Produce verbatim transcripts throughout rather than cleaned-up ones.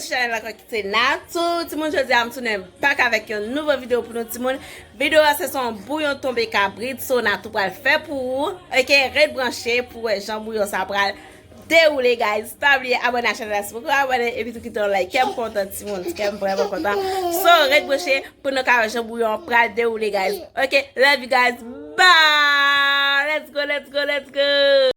Chanèl la ki se Natou. Timoun, jodi a m tounen back avèk yon nouvo videyo pou nou, timoun. Videyo a se yon bouyon tonbe kabrit, so Natou pral fè pou ou. Ok, ret branche pou wè jan bouyon sa pral dewoule, guys. Pa bliye abòne a chanèl la si w poko abòne, epi tou kite yon like. Kè m kontan, timoun, kè m vrèman kontan. So, ret branche pou nou ka wè jan bouyon an pral dewoule, guys. Ok, love you guys. Bye! Let's go, let's go, let's go!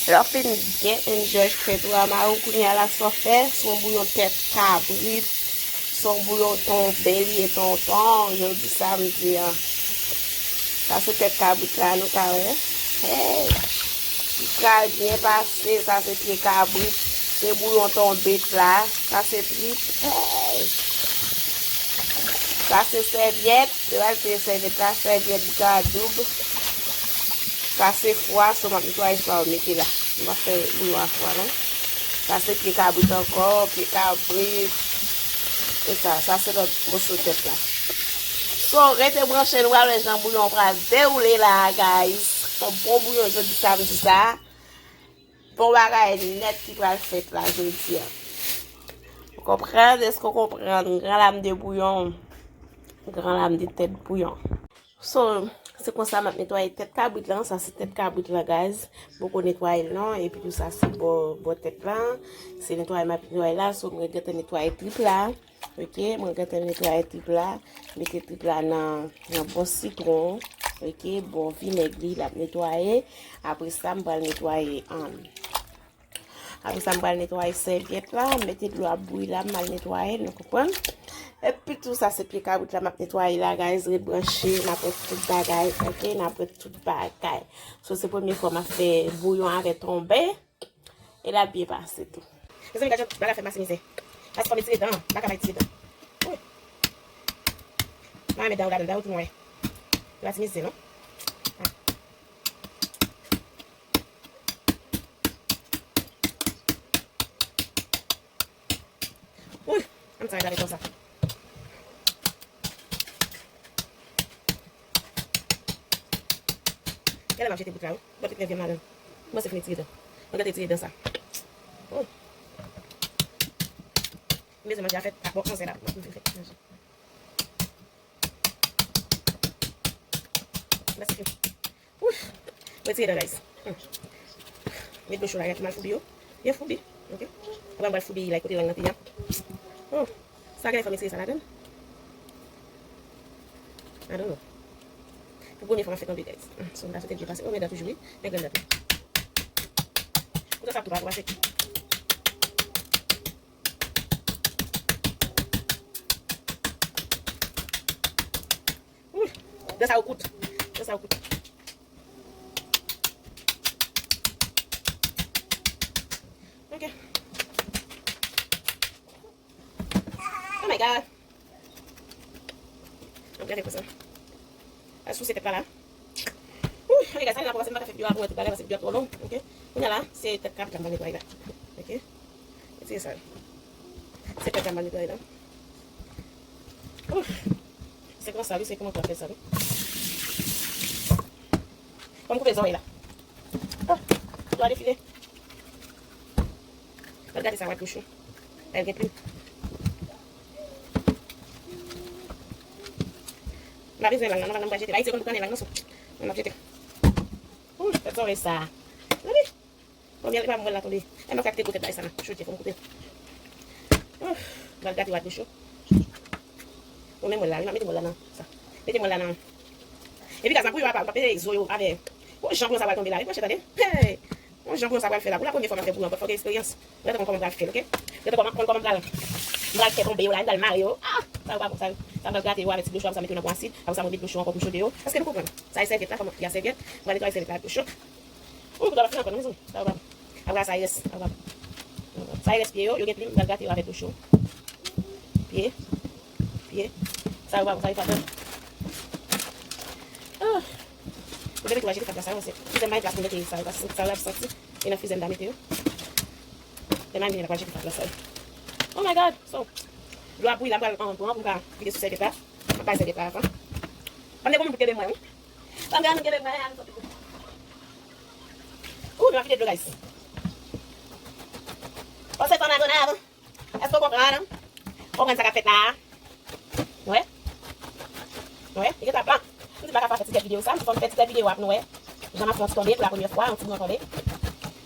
Lè w fin byen enjoy fèt ou a, mari w, kounye a la sa w fè, se yon bouyon tèt kabrit, se yon bouyon tonbe li ye, tonton, jodi samdi an. Sa se tèt kabrit la, nou ka wè. Hey! Li pral byen pase, sa se pye kabrit, se bouyon tonbe la, sa se trip. Hey! Sa se sèvyèt. Se pa se sèvyèt la, sèvyèt gadoub. Sa se fwa, so m ap netwaye fwa yo mete la. M pa fè bouyon a fwa non. Sa se pye kabrit ankò, pye kabrit. E sa, sa se lòt moso tèt la. So, rete branche, nou pral wè jan bouyon pral dewoule la, guys. Yon bon bouyon jodi samdi sa. Bon bagay nèt ki pral fèt la jodi a. Ou konprann? Èske w konprann? Gran lam de bouyon. Gran lam de tèt bouyon. So, se konsa m ap netwaye tèt kabrit lan. Sa se tèt kabrit lan, guys. M poko netwaye l non. Epi tou sa se bò, bò tèt lan. Se netwaye m ap netwaye la. So, mwen gentan netwaye trip la. Ok, mwen gentan netwaye trip la. Mete trip la nan, nan bò sitwon. Ok, bò vinèg li, l ap netwaye. Apre sa, m pral netwaye, um, apre sa, m pral netwaye sèvyèt la. M mete dlo ap bouyi la, m al netwaye, nou konprann. Epi tou sa, se pye kabrit la, m ap netwaye la, guys. Ret branche, n ap wè tout bagay, ok? N ap wè tout bagay. So, se premye fwa m ap fè bouyon avè tonbe. E l ap byen pase tou. Mezanmi, gad jan bagay la fè m pase mizè. Paske fò m retire dan an, m pa ka pa retire dan. Wi. M a met dan yo ladan, dan yo tou nwè. Se pa ti mizè non. Wi, ann sa gade konsa. Gade m ap jete bout la wi. Bon, tout lè vye m ladan. Kòmanse fin retire dan. Mwen gade retire dan sa. Oh. M bezwen manje a fèt. Bon, onz è la. Mwen fin fè manje. Mèsi. Ouf. Retire dan, guys. Hmm. Met dlo cho la, gade ki mal foubi yo. Byen foubi. Ok. Apre m pral foubi like kote lang nan te ye a. Oh. Sa gen fò m retire sa ladan. I don't know. Pou premye fwa m ap fè tonbe, guys. Hmm. So, m ta swete l byen pase. Oh, men dan toujou, wi. Men grenn dan tou. Kouto sa tou pa pase. Wi. Dan sa yo kout. Dan sa yo kout. Ok. Oh my God. Ann gade konsa. Al souse tèt la la. Ooh, ann gade sa, n ap kòmanse, m pa ka fè videyo a pou mwen tout bagay, paske videyo a twò long, ok? Kounye a la, se tèt kabrit la m pral netwaye la. Ok? Retire sa. Se tèt la m pral netwaye la. Ooh. Se konsa, wi, se kòman pou fè sa, wi. Fò m koupe zòrèy la. Oh, dwa defile. Al gade sa, wad bouch ou. El gen plim. M pa bezwen lang nan, non, lang nan m pral jete. Ayiti yo konn boukannen lang nan, so. Mwen m ap jete. Ooh, tèt zòrèy sa. Gade. Premye, e pa m wè l la tonbe. E m ap ka kite gwo tèt bagay sa nan. Chodyè, fò m koupe. Ooh, m pral gate wad bouch ou. Ou menm wè l la, wi, m ap mete mwen la nan sa. Mete mwen la nan. Epi gaz la pou yo apa, m ap mete zo yo avè. Bon, jan bouyon sa pral tonbe la, wi, monchè, tande. Hey! Bon, jan bouyon sa pral fè la. Pou la premye fwa m ap fè bouyon, fò gen eksperyans. Mwen gentan konn kòman m pral fè l, ok? Mwen gentan konn kòman m pral, m pral fè tonbe yo la, m pral mare yo. Ah! Sa yo pa bon, sa yo. Sa m pral grate yo avèk ti dlo cho a, sa m mete yo nan bwon asid. Apre sa, mwen met dlo cho ankò pou chode yo. Èske nou konprann? Sa e sèvyèt la, fò m pran sèvyèt. M pral netwaye sèvyèt la avèk dlo cho. Ooh, bouda pa fin ankò non, mezanmi. Sa yo pa bon. Apre sa, sa rès. Sa yo pa bon. Sa e rès pye yo, yo gen plim, m pral grate yo avèk dlo cho. Pye. Pye. Sa yo pa bon, sa yo pa bon. Ah. Ou dwe mete wajite fatra sa yo, se. Kite may plas pou mete sa yo, paske sa yo ap santi. E nan frizè m ta mete yo. Lè m al vini la, wajite fatra sa yo. Oh my God. So, dlo ap bouyi la, m pral, um, pran pou m ka vide sou sèvyèt la. M ap bay sèvyèt la avan. Pa m gen moun pou kenbe mwen, wi. Pa m gen moun kenbe mwen, an. Ooh, m ap vide dlo, guys. Pase fò nan dlo nan avan. Èske w konprann? Konprann sa k ap fèt la a? Wè. Wè, li gentan blan. M di m pa ka fè ti tèt videyo sa, m di fò m fè ti tèt videyo ap nou wè. Jan m ap fè yon ti tonbe pou la premyè fwa, yon ti bouyon tonbe.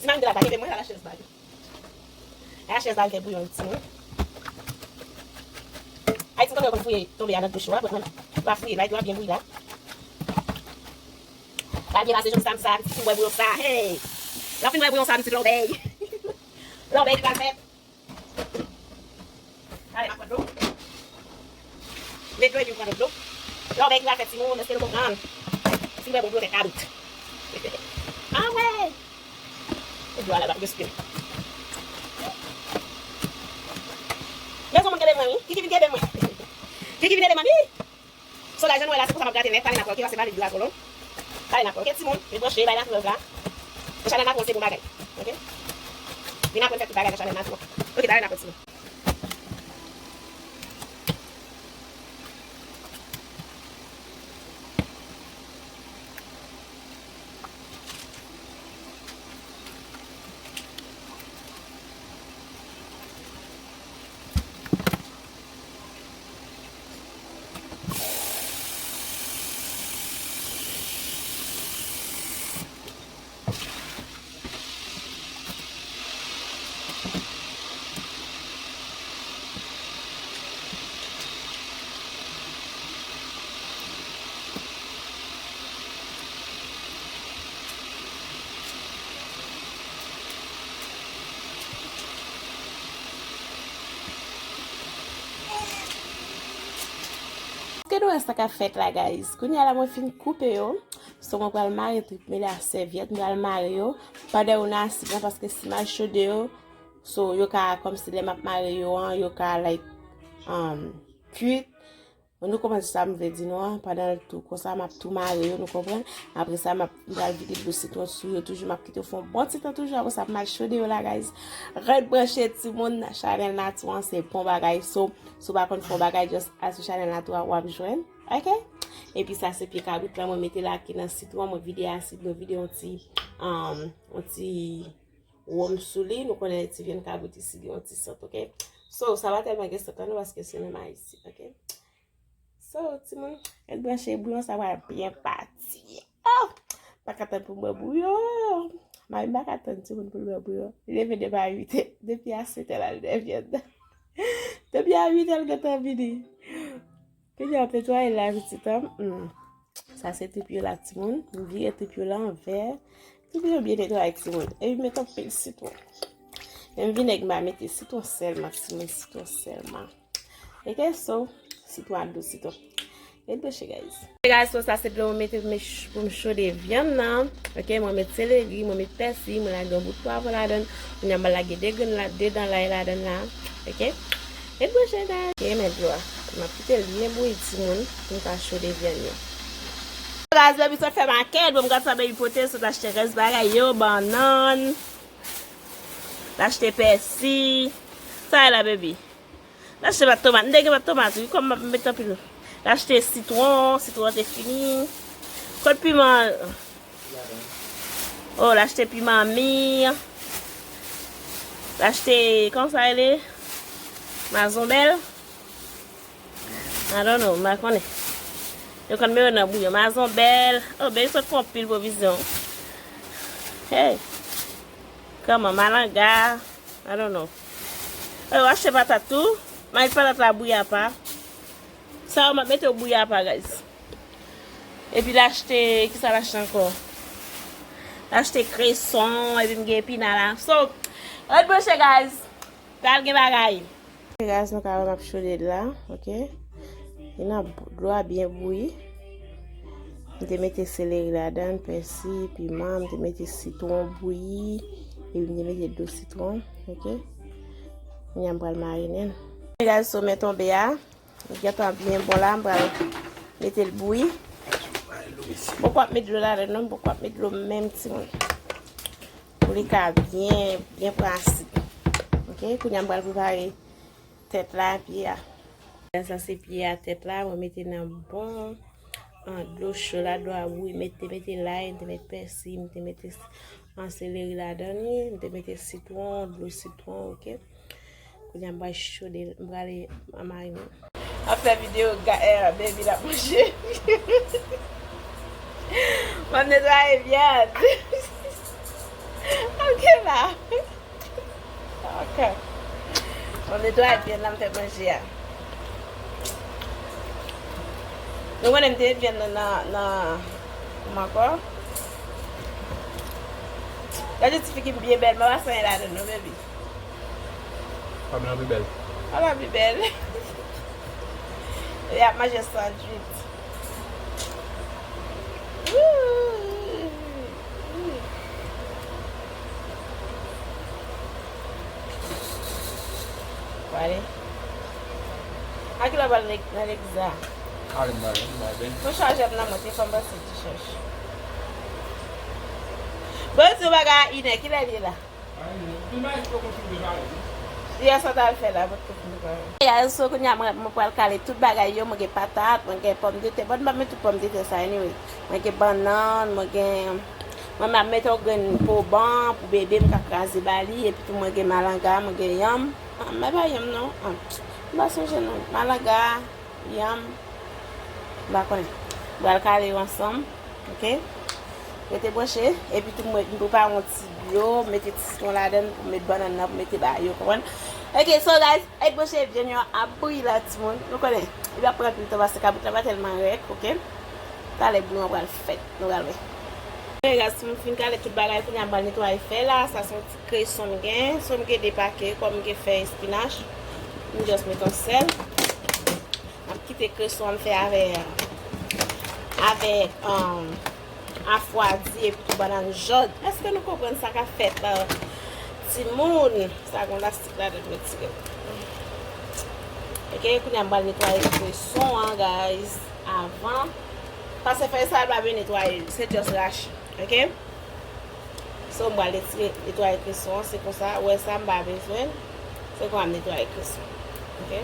Ti marim de la ta kenbe mwen, la chèz bag. La chèz bag fè bouyon ti moun. Ayiti m konnen yo konn fouye tonbe a nan dlo cho a, but mwen, m pa fouye, bay dlo a byen bouyi la. Sa byen pase jodi samdi sa, pitit fin bwè bouyon sa, hey! Lè w fin bwè bouyon sa, pitit lòbèy. Lòbèy ki pral fèt. Talè m ap pran dlo. Met dlo epi m pran lòt dlo. Lòbèy ki pral fèt timoun, èske nou konprann? Fin bwè bon dlo fè kabrit. Anmwey! E dlo a la l ap respiren. Mezon moun kenbe mwen wi. Kiki vin kenbe mwen. Kiki vin ede mwen wi. Sondaj nou wè la, se konsa m ap grate nèt, talè n ap wè, oke, paske m pa vle dlo a twò long. Talè n ap wè, oke, timoun, ret branche, bay Natirèz la. Nan chanèl Natirèz se bon bagay, oke? Vin aprann fè tout bagay nan chanèl Natirèz. Oke, talè n ap wè, timoun. Èske nou wè sa k ap fèt la, guys? Kounye a la, mwen fin koupe yo. So, mwen pral mare trip mele a sèvyèt, mwen pral mare yo pandan yo nan asid lan, paske si m al chode yo, so, yo ka, kòmsi lè m ap mare yo an, yo ka, like, um, kuit. Nou konprann sa m vle di nou an, pandan l tou, konsa m ap tou mare yo, nou konprann. Apre sa, m ap, m pral vide dlo sitwon sou yo toujou, m ap kite yo fè yon bon ti tan toujou, apre sa, m al chode yo la, guys. Ret branche, timoun, chanèl Natirèz an, se bon bagay. So, si w pa konn fè yon bagay, just al sou chanèl Natirèz an, w ap jwenn. Oke? Epi sa se pye kabrit la, mwen mete laki nan sitwon, mwen vide asid, mwen vide yon ti, um, yon ti wòm sou li. Nou konnen ti vyann kabrit isi gen yon ti sant, oke? So, sa pa tèlman gen sant la non, paske se menm Ayiti, oke? So, timoun, ret branche, bouyon sa pral byen pati. Oh! M pa ka tann pou m bwè bouyon. Mari m pa ka tann timoun pou l bwè bouyon. Li leve depi a uit è, depi a sèt è l al dèyè vyann nan. Depi a uit è l gentan vini. Kounye a ap netwaye la, pitit an. Hmm. Sa se trip yo la, timoun. M vire trip yo la anvè. Trip yo byen netwaye, timoun. Epi m met anpil sitwon. Menm vinèg m pa mete, sitwon sèlman, timoun, sitwon sèlman. Oke, so, sitwon ak dlo sitwon. Ret branche, guys. Guys, so sa se dlo mwen mete pou m ch-, pou m chode vyann nan. Oke, mwen met seleri, mwen met pèsi, mwen lage yon bout pwavwon ladann. Kounye a m pral lage de grenn la, de dan lay ladann la. Oke? Ret branche, guys. Oke, men dlo a. M ap kite l byen bouyi, timoun, pou m ka chode vyann yo. Guys, baby sot fè makèt, bon, m gad sa baby pote, sot achte rès bagay yo, bannann. L achte pèsi. Sa e la, baby? L achte pat tomat. M te gen pat tomat, wi, kòm m ap met anpil. L achte sitwon, sitwon an te fini. Kot piman? Oh, l achte piman mi. L achte, kòman sa rele? Mazonbèl? I don't know, m pa konnen. Yo konn mete nan bouyon. Mazonbèl. Oh, ben, sot fè anpil pwovizyon. Hey. Kòman, malanga? I don't know. Oh, yo achte patat tou. Mari patat la bouyi apa. Sa yo m ap mete yo bouyi apa, guys. Epi l achte, kisa l achte ankò? L achte kreson, epi m gen epina la. So, ret branche, guys. Pral gen bagay. Guys, nou ka wè m ap chode l la, oke? Li nan dlo a byen bouyi. M te mete seleri ladann, pèsi, piman, m te mete sitwon bouyi, epi m te mete dlo sitwon, oke? Kounye a m pral marinen l. Guys, so men tonbe a, li gentan byen bon la, m pral mete l bouyi. M poko ap met dlo ladann non, m poko ap met dlo menm timoun. Pou li ka byen, byen pran asid. Oke, kounye a m pral prepare tèt la, pye a. Sa se pye a, tèt la, mwen mete nan bon, an, dlo cho la, dlo a bouyi, mete, mete lay, m te mete pèsi, m te mete s-, an, seleri ladann li, m te mete sitwon, dlo sitwon, oke. Kounye a m pral chode l, m prale marine. Ap fè videyo, ga- eh, baby l ap manje. M ap netwaye vyann. Ok la. Ok. M ap netwaye vyann la, m fè manje a. Nou konnen m te met vyann nan, nan, nan, kòman ankò? Gade ti fi ki byen bèl, m ap pase anyen ladan non, baby. Fanm nan pi bèl. Fanm nan pi bèl. Y ap manje sandwich. Wale. A ki lè w pral nan, nan legliz la? Ale, m ale, m ale. Mwen chaje m nan mwen, te fè m pase ti chèch. Bon, di yon bagay a inè, ki lè l ye la? Yè sa t al fè la, pot kote nou pral. Yè so kounye a mwen, mwen pral kale tout bagay yo, mwen gen patat, mwen gen pòmdetè. Bon, m pa met tout pòmdetè sa anyway. Mwen gen bannann, mwen gen, mwen m ap mete yon grenn poban pou bebe m ka kraze ba li, epi tou mwen gen malanga, mwen gen yanm. Ah, men pa yanm non. Ah, m pa sonje non. Malanga, yanm, m pa konnen. M pral kale yo ansanm, ok? Rete branche, epi tou mwen, m prepare yon ti dlo, mete ti sitwon ladan l pou m met bannann nan, pou mete ba yo, konprann? Ok, so guys, rete branche, vyann yo ap bouyi la, timoun. Nou konnen, li p ap pran anpil tan paske kabrit la pa tèlman rèk, ok? Talè bouyon an pral fèt, nou pral wè. Ok, guys, si m fin kale tout bagay, kounye a m pral netwaye fè la. Sa se yon ti kreson m gen. So m gen de pake, kòm m gen fè espinach, m just met yon sèl. M ap kite kreson an m fè avè, avè, um, afwadi epi tou bannann jòn. Èske nou konprann sa k ap fèt la, timoun? Sa gen lastik ladan, m retire l. Ok, kounye a m pral netwaye kreson an, guys, avan. Paske fèy sa a pa byen netwaye, se just rache, ok? So, m pral retire, netwaye kreson an, se konsa, ou wè sa, m pa bezwen l. Se konsa m netwaye kreson, ok?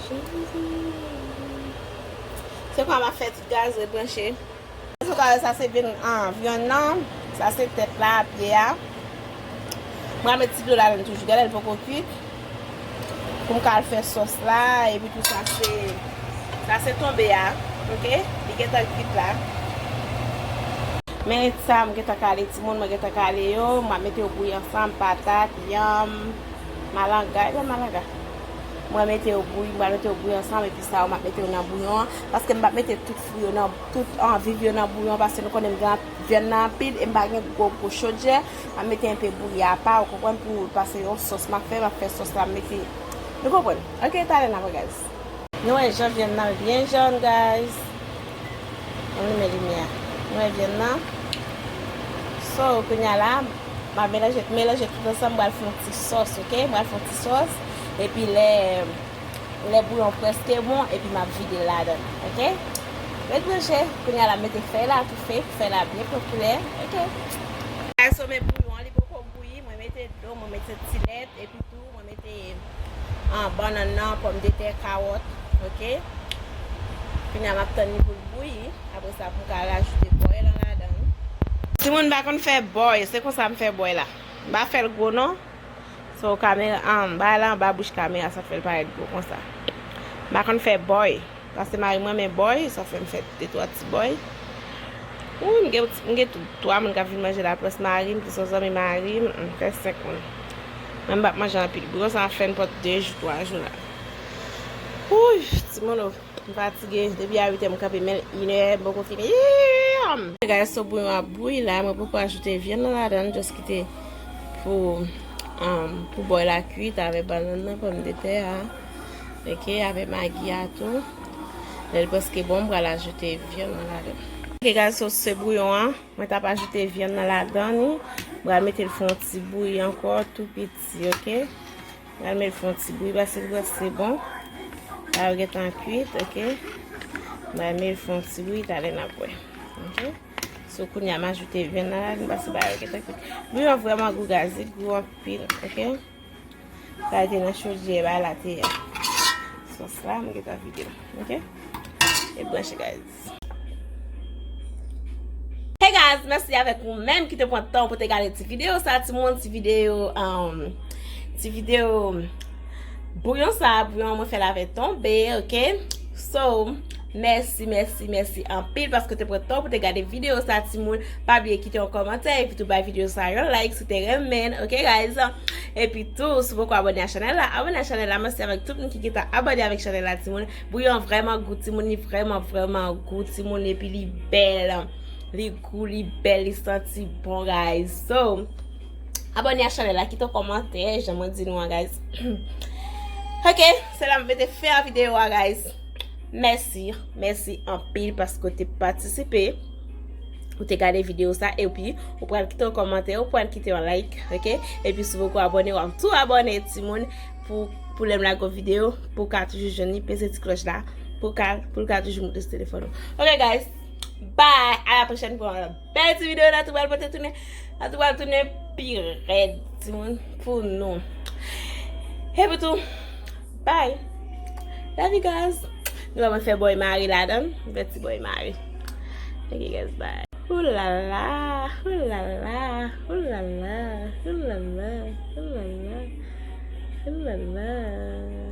Jezi. Se konsa m ap fè ti gaz rebranche. Sa, sa se vyann, ah, vyann nan, sa se tèt la, pye a. Mwen met ti dlo ladan toujou. Gade l poko kwit. Pou m ka al fè sòs la, epi tou sa se, sa se tonbe a, ok? Li gentan kwit la. Men sa, m gentan kale timoun, mwen gentan kale yo. Mwen mete yo bouyi ansanm, patat, yanm, malanga, e pa malanga. Mwen mete yo bouyi, mwen mete yo bouyi ansanm, epi sa, mwen mete yo nan bouyon an, paske m pa mete tout fwi yo nan, tout, ah, viv yo nan bouyon, paske nou konnen m gen vyann nan anpil, e m pa gen gwo, gwo chodyè, m ap mete enpe bouyi apa, ou konprann, pou, paske yon sòs m ap fè, m ap fè sòs la, m mete, nou konprann. Ok, talè n ap wè, guys. Nou wè jan vyann nan byen jòn, guys. Ann limen limyè a. Nou wè vyann nan. So, kounye a la, m ap melanje, melanje tout ansanm, m pral fè yon ti sòs, ok? M pral fè yon ti sòs. Epi lè, lè bouyon prèske bon, epi m ap vide l ladan, ok? Ret branche, kounye a la, m mete fèy la toufe, pou fèy la byen pran koulè, ok? Guys, so men bouyon an, li poko bouyi, mwen mete dlo, mwen mete ti lèt, epi tou, mwen mete, ah, bannann nan, pòmdetè, kawòt, ok? Kounye a m ap tann li pou l bouyi, apre sa pou m ka rajoute bòy lan ladan. Timoun pa konn fè bòy, se konsa m fè bòy la. M pa fè l gwo non. So, kamera, ah, bagay la anba bouch kamera, sa fè l parèt gwo konsa. M pa konn fè bòy. Paske mari m renmen bòy, sa fè m fè de twa ti bòy. Wi, m gen, m gen tou twa moun k ap vin manje la, plis mari m, plis yon zanmi mari m, m fè senk moun. Mwen m p ap manje anpil. Bouyon sa ap fè nenpòt de jou, twa jou la. Wi, timoun o, m fatige. Depi a uit è m kanpe, men inè, m poko fini. Guys, so bouyon ap bouyi la, mwen poko ajoute vyann nan ladan, just kite pou, um, pou bòy la kwit avè bannann nan, pòmdetè a. Ok, avè magi a tou. Lè l prèske bon, m pral ajoute vyann nan ladan. Ok, guys, so se bouyon an. Mwen t ap ajoute vyann nan ladan li. M pral mete l fè yon ti bouyi ankò, tou piti, ok? M pral mete l fè yon ti bouyi, paske l prèske bon. La yo gentan kwit, ok? M pral mete l fè yon ti bouyi, talè n ap wè. Ok? So, kounye a, m ajoute vyann nan ladan, paske bagay yo gentan kwit. Bouyon an vrèman gou, guys, li gou anpil, ok? Sa te nan chodyè, bagay la te ye. Sòs la, m gentan vide l, ok? E branche, guys. Hey, guys! Guys, mèsi avèk ou menm ki te pran tan pou te gade ti videyo sa, timoun, ti videyo, um, ti videyo bouyon sa, bouyon mwen fè l avè tonbe, oke? So, mèsi, mèsi, mèsi anpil paske te pran tan pou te gade videyo sa, timoun. Pa bliye kite yon kòmantè epi tou bay videyo sa yon like si te renmen, oke, guys? Epi tou, si w poko abòne a chanèl la, abòne a chanèl la. Mèsi avèk tout moun ki gentan abòne avèk chanèl la, timoun. Bouyon vrèman gou, timoun, li vrèman, vrèman gou, timoun, epi li bèl. Li gou, li bèl, li santi bon, guys. So, abòne a chanèl la, kite yon kòmantè, jan mwen di nou an, guys. Oke, se la m mete fen a videyo a, guys. Mèsi, mèsi anpil paske w te patisipe. Ou te gade videyo sa, epi ou pral kite yon kòmantè, ou pral kite yon like, oke? Epi si w poko abòne, w ap tou abòne, timoun, pou, pou lè m lage yon videyo, pou w ka toujou jwenn li, peze ti klòch la, pou w ka, pou l ka toujou moute sou telefòn ou. Oke, guys, bye, a la pwochèn pou yon bèl ti videyo, la tou pral pote tounen, la tou pral tounen pi rèd, timoun, pou nou. Epi tou, bye. Love you guys. Nou wè mwen fè bòy mare ladan. Mwen fè ti bòy mare. Ok guys, bye. Oulala, oulala, oulala, oulala, oulala, oulala.